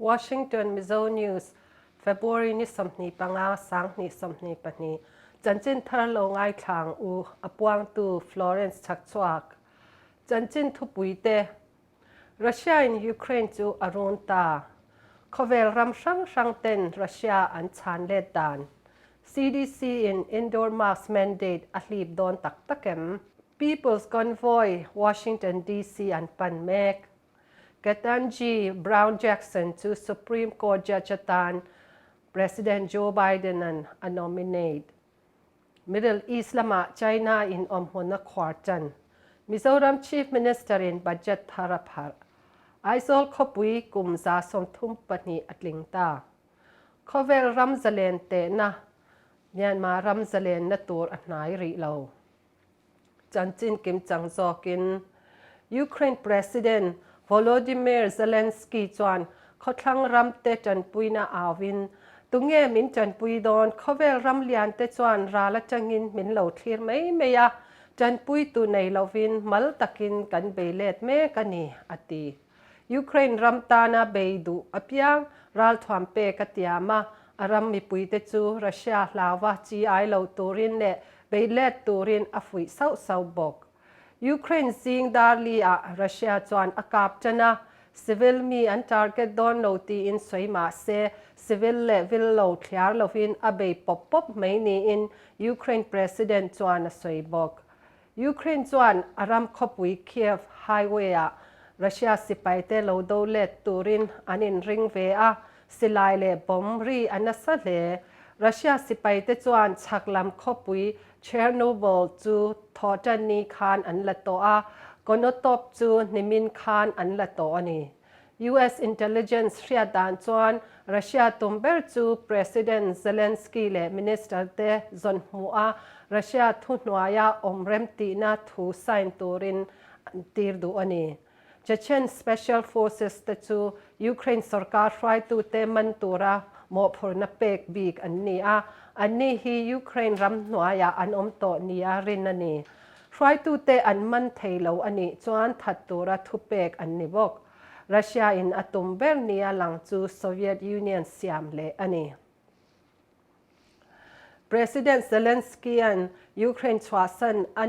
Washington Mizo News, February ni 25 2022 Chanchin thar lo ngaithla ang u, a puangtu Florence Chhakchhuak. Chanchin thupuite Russia in Ukraine chu a run ta. Khawvel ram hrang hrang ten Russia an chhan let dan. CDC in indoor mask mandate a hlip dawn tak tak em? People's Convoy Washington DC an pan mek. Ketanji Brown Jackson chu Supreme Court Judge atan President Joe Biden-a'n a nominate. Middle East lamah China in awmhmun a khuar tan. Mizoram Chief Minister in budget thar a pharh. Aizawl khawpui kum 32 a tling ta. Khawvel ram zalen tehna Myanmar ram zalenna tur a hnai rih lo. Chanchin kimchang zawkin Ukraine President Volodymyr Zelensky chuan khawthlang ramte tanpuina auin, Tunge min tanpui dawn? Khawvel ram liante chuan ral atangin min lo thlir mai mai a, tanpuitu nei lovin mal takin kan bei let mek a ni, a ti. Ukraine ram tana bei duh apiang ralthuam pek a tiam a, a ram mipuite chu Russia hlauva chi ai lo turin leh bei let turin a fuih sauh sauh bawk. Ukraine zing dar li ah Russia chuan a kap tan a, civil mi an target dawn lo tiin sawi mah se civil leh vil lo thliar lovin a bei pawp pawp mai niin Ukraine President chuan a sawi bawk. Ukraine chuan a ram khawpui Kiev highway-ah Russia sipaite lo do let turin an inring ve a, silai leh bomb ri a nasa hle. Russia sipaite chuan chhak lam khawpui Chernobyl chu thawhtanni khan an la tawh a, Konotop chu nimin khan an la tawh a ni. US intelligence hriat dan chuan Russia tum ber chu President Zelensky leh minister te zawn hmuh a, Russia thuhnuaia awm remtihna thu sign turin an tir duh a ni. Chechen Special Forces te chu Ukraine sorkar hruaitute man tura mawhphurhna pek bik an ni a, anni hi Ukraine ram hnuaiah an awm tawh nia rin a ni. Hruaitute an man thei lo a nih chuan that tura thupek an ni bawk. Russia in a tum ber nia lang chu Soviet Union siam leh a ni. President Zelensky-a'n Ukraine chhuahsan a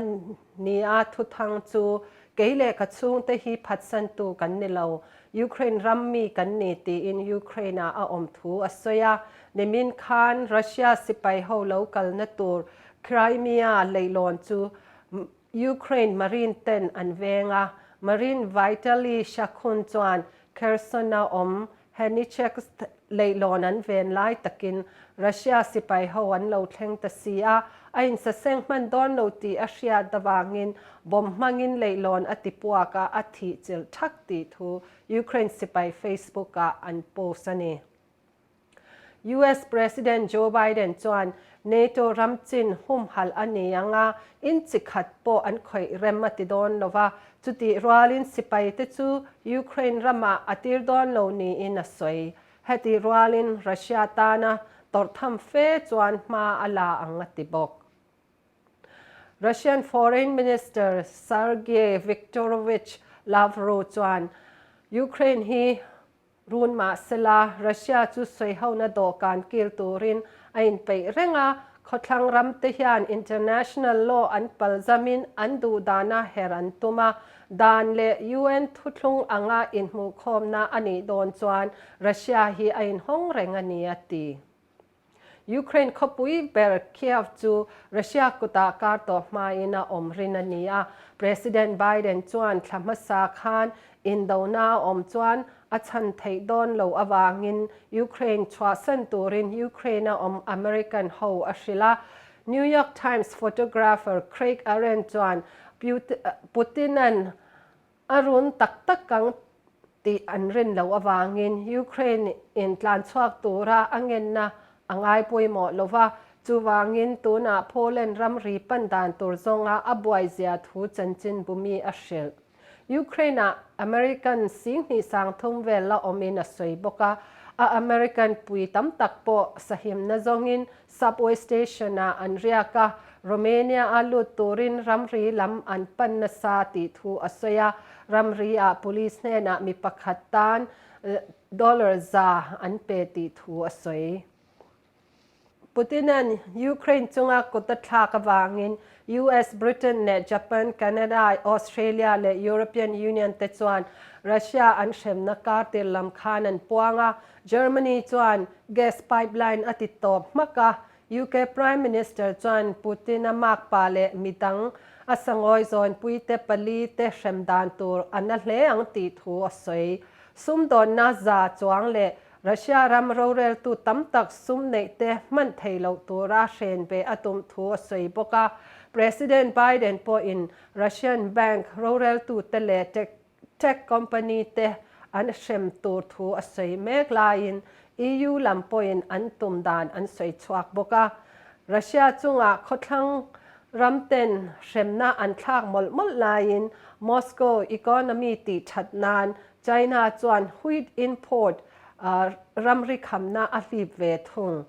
nia thuthang chu kei leh ka chhungte hi phatsantu kan ni lo, Ukraine ram mi kan ni tiin Ukraine-ah a awm thu a sawi a. Nimin khan Russia sipai ho lo kalna tur Crimea leihlawn chu Ukraine Marine ten an veng a, Marine Vitaly Shakhun chuan Kherson-a awm Henichesk leihlawn an ven lai takin Russia sipai ho an lo thleng ta si a, a insaseng hman dawn lo tih a hriat avangin bomb hmangin leihlawn a ti puak a, a thih chilh thak tih thu Ukraine sipai Facebook-ah an post a ni. US President Joe Biden chuan NATO ram chin humhalh a ni ang a, in chi khat pawh an khawih rem a ti dawn lo va, chutih rualin sipaite chu Ukraine ramah a tir dawn lo niin a sawi. Hetih rualin Russia tana tawrhtham fe chuan hma a la ang a ti bawk. Russian Foreign Minister Sergei Viktorovich Lavrov chuan Ukraine hi Run mahsela, Russia chu sawihona dawhkan kil turin a inpeih reng a, khawthlang ramte hian international law an palzamin an duhdana her an tum a, dan leh UN thuthlung anga inhmuhkhawmna a nih dawn chuan Russia hi a inhawng reng a ni, a ti. Ukraine khawpui ber Kiev chu Russia kutah kar tawh hmain a awm rin a ni a, President Biden chuan thla hmasa khan indona a awm chuan a chhan theih dawn lo avangin Ukraine chhuahsan turin Ukraine-a awm American ho a hrilh a. New York Times photographer Craig Aren chuan Putin-a'n A run tak tak ang tih an rin loh avangin Ukraine in tlanchhuak tura a ngenna a ngai pawimawh lo va, chuvangin tunah Poland ramri pan dan tur zawnga a buaizia thu chanchin bumi a hrilh. Ukraine-ah American 2030 vel la awmin a sawi bawk a, a American pui tam tak pawh sahimna zawngin Subway station-ah an riak a, Romania-a lut turin ramri lam an pan nasa tih thu a sawi a, ramri-ah police hnenah mi pakhat tan Dollar 100 an pe tih thu a sawi. Putin-a'n Ukraine chunga kut a thlak avangin US, Britain leh Japan, Canada, Australia leh European Union te chuan Russia an hremna kar tir lam khan an puang a, Germany chuan gas pipeline a ti tawp hmak a, UK Prime Minister chuan Putin-a makpa leh midang a sangawi zawnpuite palite hrem dan tur a na hle ang tih thu a sawi. Sumdawnna za chuang leh Russia ram roreltu tam tak sum neihte hman thei loh tura hren ve a tum thu a sawi bawk a. President Biden pawhin Russian bank roreltute leh tech company te an hrem tur thu a sawi mek laiin EU lam pawhin an tum dan an sawi chhuak bawk a. Russia chungah khawthlang ram ten hremna an thlak mawlh mawlh laiin Moscow economy tih that nan China chuan wheat import ramri khamna a hlip ve thung.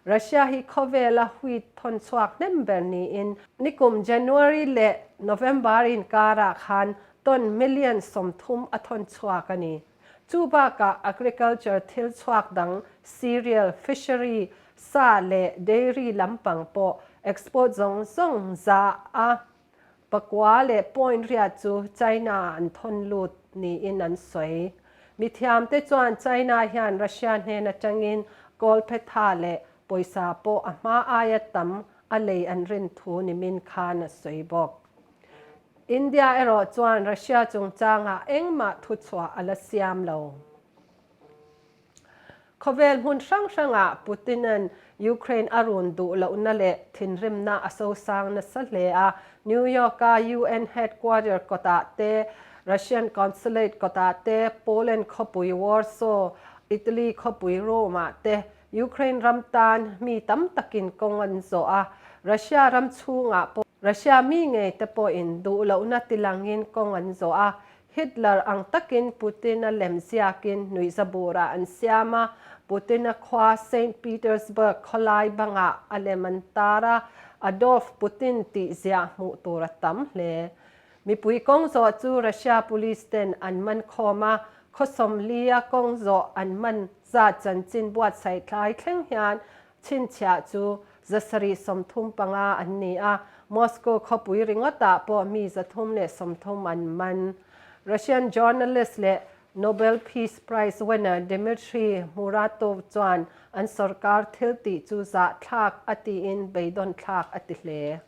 Russia hi khawvela wheat thawn chhuak hnem ber niin nikum January leh November inkarah khan ton million 30 a thawn chhuak a ni. Chu bakah agriculture thil chhuak dang cereal, fishery, sa leh dairy lampang pawh export zawng zawng 100 Pakua leh point riat chu China an thawn lut niin an sawi. Mithiamte chuan China hian Russia hnen atangin kawlphetha leh pawisa pawh a hma aia tam a lei an rin thu nimin khan a sawi bawk. India erawh chuan Russia chungchangah engmah thuchhuah a la siam lo. Khawvel hmun hrang hrangah Putin-a'n Ukraine a run duh lohna leh thinrimna a sosang nasa hle a. New York-a UN headquarter kawtah te, Russian consulate kawtah te, Poland khawpui Warsaw, Italy khawpui Rome-ah te Ukraine ram tan mi tam takin kawng an zawh a. Russia ram chhungah pawh Russia mi ngei te pawhin duh lohna tilangin kawng an zawh a. Hitler ang takin Putin-a lem ziakin nuihzaburah an siam a, Putin-a khua Saint Petersburg khawlai bangah a lem an tar a, Adolf Putin tih ziah hmuh tur a tam hle. Mipui kawng zawh chu Russia police ten an man khawm a, khaw 40-a kawng zawh an man zat chanchin buatsaih tlai thleng hian chhinchhiah chu 735 an ni a, Moscow khawpui ringawtah pawh mi 330 an man. Russian journalist leh Nobel Peace Prize winner Dmitry Muratov chuan an sorkar thil tih chu zahthlak a tiin beidawnthlak a ti hle.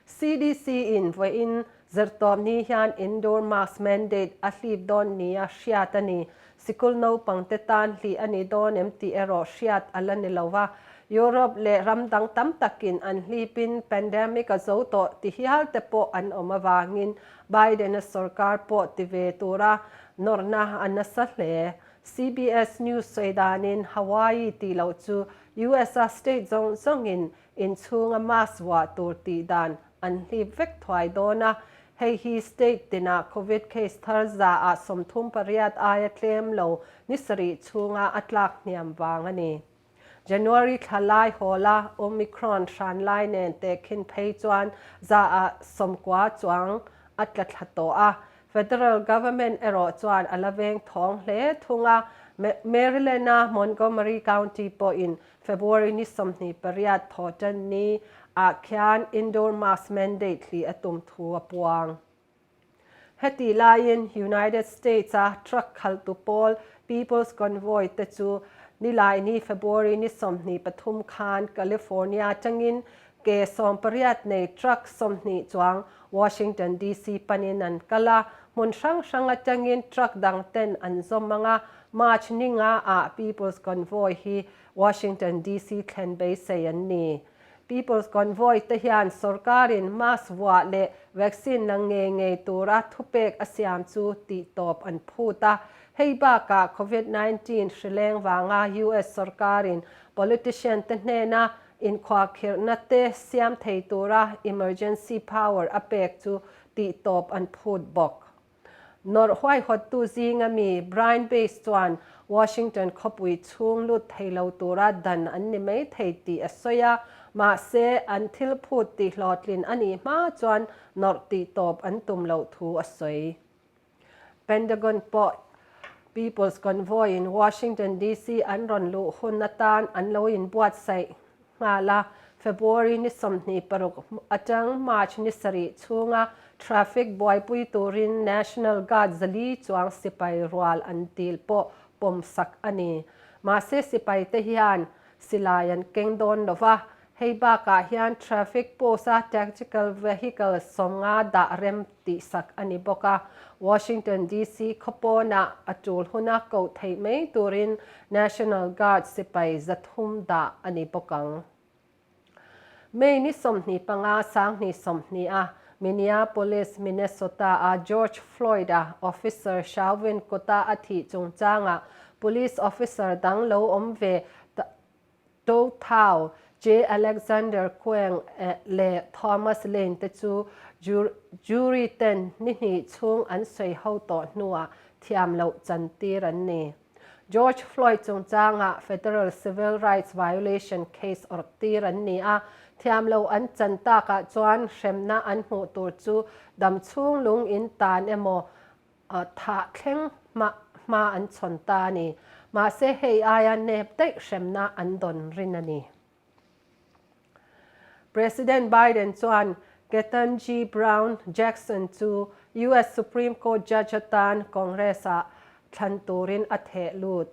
CDC in vawiin zirtawpni hian indoor mask mandate a hlip dawn nia hriat a ni. Sikul naupangte tan hlih a ni dawn em tih erawh hriat a la ni lo va. Europe leh ram dang tam takin an hlipin pandemic a zo tawh ti hial te pawh an awm avangin Biden-a sorkar pawh ti ve tura nawrhna a nasa hle. CBS News sawi danin Hawaii tih loh chu US-a state zawng zawngin Inchhunga mask vuah tur tih dan an hlip vek thuai dawn a, hei hi state tinah Covid case thar 38% aia tlem lo ni sarih chhunga a tlak hniam vang a ni. January thla lai hawla Omicron hran lai nen tehkhin phei chuan 90% chuang a tla thla tawh a, Federal government erawh chuan a la veng thawng hle thung a, Maryland-a Montgomery County pawhin February ni 28 thawhtan ni ah khian indoor mask mandate hlih a tum thu a puang. Hetih laiin United States-a truck khaltu pawl People's Convoy te chu Nilaini February ni 23 khan California atangin ke 18 nei truck 20 chuang Washington DC panin an kal a, hmun hrang hrang atangin truck dang ten an zawm ang a, March ni nga ah People's Convoy hi Washington DC thlen beisei an ni. People's Convoy te hian sorkarin mask vuah leh vaccine la ngei ngei tura thupek a siam chu tihtawp an phut a. Hei bakah Covid 19 hrileng vanga US sorkarin politician te hnena inkhuahkhirhna te siam thei tura emergency power a pek chu tihtawp an phut bawk. Nawrh huaihawttu zinga mi Brian Bass chuan Washington khawpui chhung lut thei lo tura dan an ni mai thei tih a sawi a, mahse an thil phut tihhlawhtlin a nih hma chuan nawrh tihtawp an tum loh thu a sawi. Pentagon pawh People's Convoy in Washington DC an rawn luh hun atan an lo inbuatsaih nghal a, February ni 26 atang March ni sarih chhunga traffic buaipui turin National Guard 400 chuang sipai rual an dil pawh pawmsak a ni. Mahse sipaite hian silai an keng dawn lo va, Hei bakah hian traffic post-a tactical vehicle 50 dah rem tihsak a ni bawk a. Washington DC khawpawnah a tul huna koh theih mai turin National Guard sipai 300 dah a ni bawk ang. May ni 25, 2020 a Minneapolis, Minnesota-a George Floyd-a officer Chauvin kuta a thih chungchangah police officer dang lo awm ve Tou Thao, J. Alexander Kueng leh Thomas Lane te chu jury ten ni hnih chhung an sawi ho tawh hnuah thiam loh chantir an ni. George Floyd chungchangah federal civil rights violation case awrh tir an ni a, thiam loh an chan takah chuan hremna an hmuh tur chu damchhung lung in tan emaw Thah thleng hma hma an chhawn ta a ni. Mahse hei aia nep daih hremna an dawn rin a ni. President Biden chuan Ketanji Brown Jackson chu US Supreme Court Judge atan Congress-ah thlan turin a theh lut.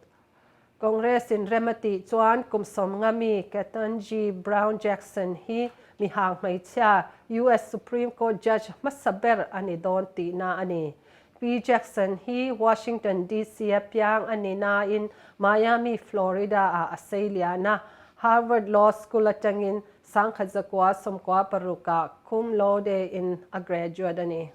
Congress-in rem a tih chuan kum 50 mi Ketanji Brown Jackson hi mihang hmeichhia US Supreme Court Judge hmasa ber a ni dawn tihna a ni. Pi Jackson hi Washington DC-a piang a ni nain Miami, Florida-ah a sei lian a, Harvard Law School atangin 1996-ah cum laude-in a graduate a ni.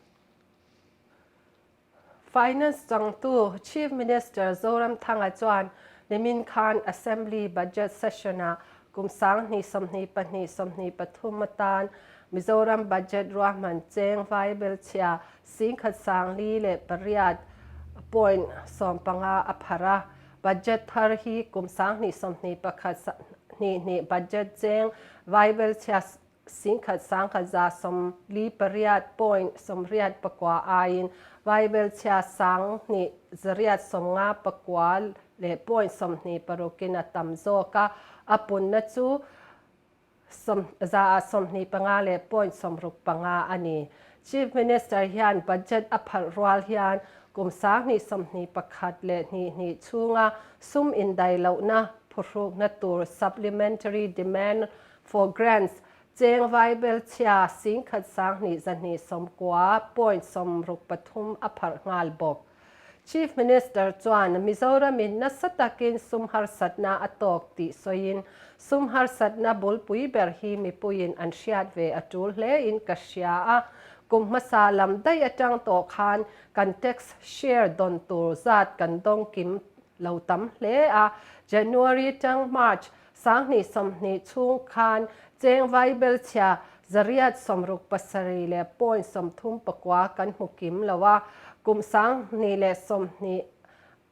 Finance changtu Chief Minister Zoramthanga chuan nimin khan Assembly Budget Session-ah kum 2022 23 atan Mizoram Budget ruahman cheng vaibelchhia 10,058.15 a pharh a. Budget thar hi kum 2021 22 Budget cheng vaibelchhia 10 1,148.89 aiin vaibelchhia 2,859 leh point 26 in a tam zawk a, a punna chu 25 leh point 65 a ni. Chief Minister hian budget a phalh rual hian kum 2021 leh 22 chhunga sum indailohna phuhrukna tur supplementary demand For grants, cheng vaibelchhia 10,290.63 a pharh nghal bawk. Chief Minister chuan Mizoramin nasa takin sum harsatna a tawk tih sawiin, sum harsatna bulpui ber hi mipuiin an hriat ve a tul hlein ka hria a, kum hmasa lam daih atang tawh khan kan tax share dawn tur zat kan dawng kim lo tam hle a, January tang March 2020 chhung khan cheng vaibelchhia 867.39 kan hmu kim lo a, kum 2020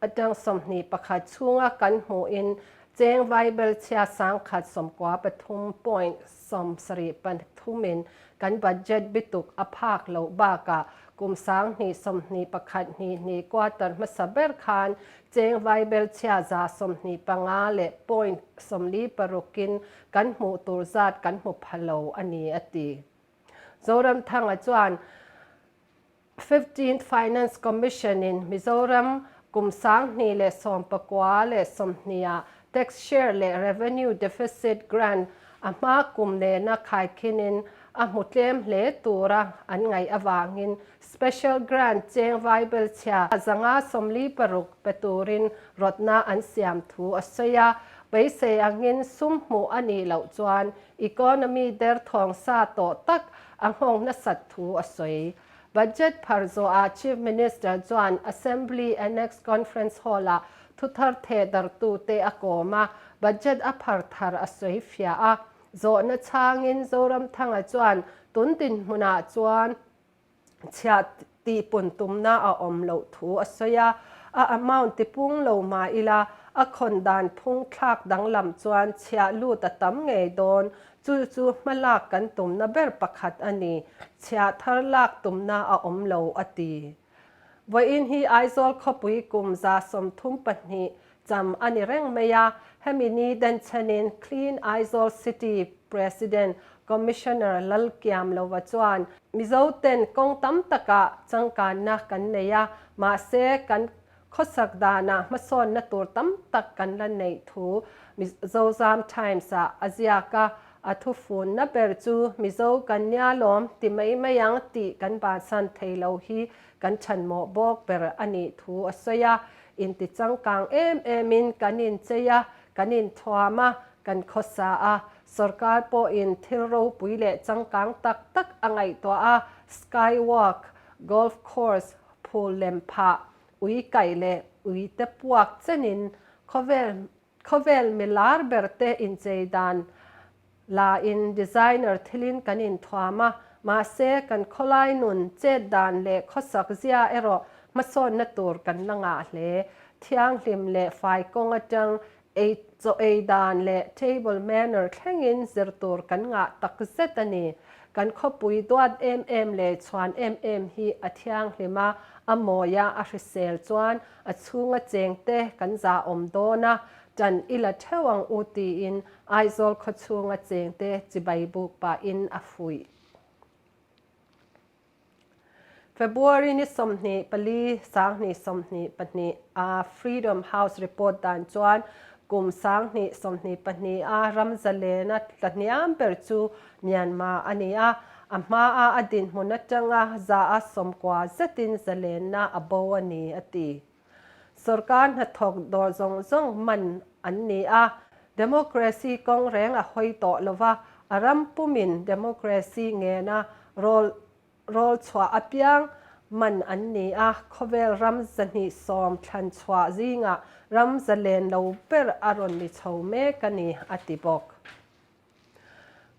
atang 21 chhunga kan hmuhin cheng vaibelchhia 193.73 in kan budget bituk a phak loh bakah kum 2021 22 quarter hmasa ber khan Cheng vaibelchhia 25 leh point 46 in kan hmuh tur zat kan hmu pha lo a ni, a ti. Zoramthanga chuan Fifteenth Finance Commission in Mizoram kum 2019 leh 20 ah tax share leh revenue deficit grant a hma kum nena khaikhinin a hmu tlem hle tura an ngaih avangin Special Grant cheng vaibelchhia 546 pe turin rawtna an siam thu a sawi a, beisei angin sum hmuh a nih loh chuan economy derthawng sa tawh tak a nghawng nasat thu a sawi. Budget phar zawhah Chief Minister chuan Assembly Annex Conference Hall-ah thuthar thehdarhtute a kawm a, budget a phar thar a sawi fiah a. Zawhna chhangin Zoramthanga chuan tun dinhmunah chuan chhiah tihpun tumna a awm loh thu a sawi a, a amount tipung lo mah ila a khawn dan phung thlak danglam chuan chhiah lut a tam ngei dawn, chu chu hmalak kan tumna ber pakhat a ni, chhiah thar lak tumna a awm lo a ti. Vawiin hi Aizawl khawpui kum 32 cham a ni reng mai a, hemi ni denchhenin Clean Aizawl City President Commissioner Lalkiamlova chuan Mizoten kawng tam takah changkanna kan nei a, mahse kan khawsak danah hmasawnna tur tam tak kan la neih thu Mizozam Times-ah a ziak a, a thufunna ber chu Mizo kan nia lawm ti mai mai ang tih kan bansan thei lo hi kan chhanmawh bawk ber a nih thu a sawi a, inti changkang em emin kan inchei a, kan inthuam a, kan khawsa a, sorkar pawhin thil ropui leh changkang tak tak a ngaihtuah a, skywalk, golf course, phul lem phah, ui kaih leh ui te puak chenin khawvel khawvel mi lar ber te inchei dan la in designer thilin kan inthuam a, mahse kan khawlai nun chet dan leh khawsak zia erawh hmasawnna tur kan la ngah hle. Thianghlim leh fai kawng atang ei chaw ei dan leh table manner thlengin zir tur kan ngah tak zet a ni. Kan khawpui duat em em leh chhuan em em hi a thianghlim a, a mawi a, a hrisel chuan a chhunga chengte kan zahawm dawn a, ṭan i la ṭheuh ang u tiin Aizawl khawchhunga chengte chibai buk pahin a fuih. February ni 24, 2022 a Freedom House report dan chuan kum 2022 a ram zalena tla hniam ber chu Myanmar a ni a, a hmaa a dinhmun atanga 90% zetin zalenna a bo a ni, a ti. Sorkar hnathawk dawr zawng zawng man an ni a, democracy kawng reng a hawi tawh lo va, a ram pumin democracy ngena rawl rawl chhuah apiang man an ni a, khawvel ram 210 thlan chhuah zingah ram zalen lo ber a rawn ni chho mek a ni, a ti bawk.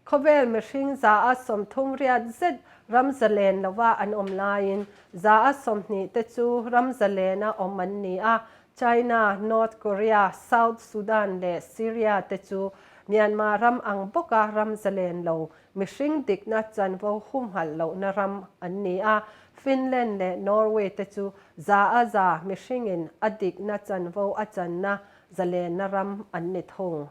Khawvel mihring 38 zet ram zalen lova an awm laiin 20 te chu ram zalena awm an ni a, China, North Korea, South Sudan leh Syria te chu Myanmar ram ang bawka ram zalen lo, mihring dikna chanvo humhalh lohna ram an ni a, Finland leh Norway te chu 100% mihringin a dikna chanvo a channa zalenna ram an ni thung.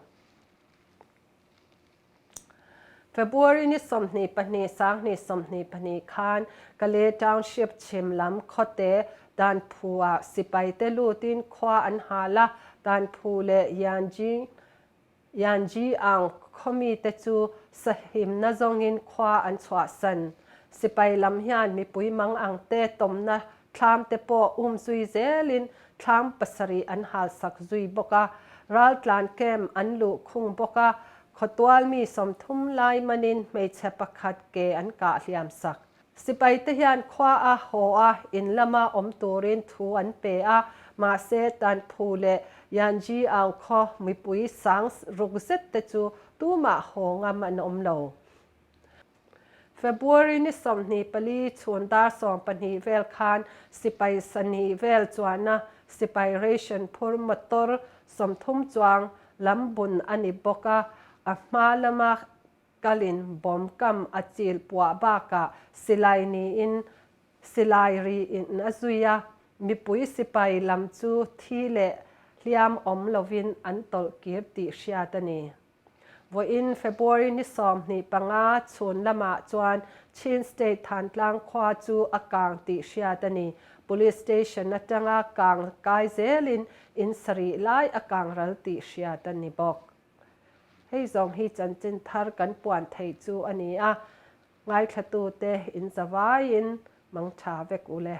February ni 22, 2022 khan Kale Township chhim lam khawte Danphu-ah sipaite lutin khua an hal a, Danphu leh Yanji Yanji ang khawmite chu sahimna zawngin khua an chhuahsan. Sipai lam hian mipui mang angte tawmna Thlam te pawh um zui zelin thlam pasarih an halsak zui bawk a, raltlan camp an luh khung bawk a, khawtual mi 30 lai manin hmeichhe pakhat ke an kah hliam sak. Sipai te hian khua a haw a, in lama awm turin thu an pe a, mahse Tanphu leh Yanji Aung khaw mipui sang ruk zet te chu tumah haw ngam an awm lo. February ni 24 chhun dar 12 vel khan sipai sahnih vel chuana sipai ration phur motor 30 chuang lam bun a ni bawk a, a hma lama kalin bomb kam a chil puah bakah silai niin silai ri in a zui a, mipui sipai lam chu thi leh hliam awm lovin an tawlh kir tih hriat a ni. Vawiin February ni 25 chhun lamah chuan Chin State Thantlang khua chu a kang tih hriat a ni. Police Station atanga kang kai zelin in sarih lai a kang ral tih hriat a ni bawk. Hei zawng hi chanchin thar kan puan theih chu a ni a, ngaithlatute in zavaiin mangtha vek u le.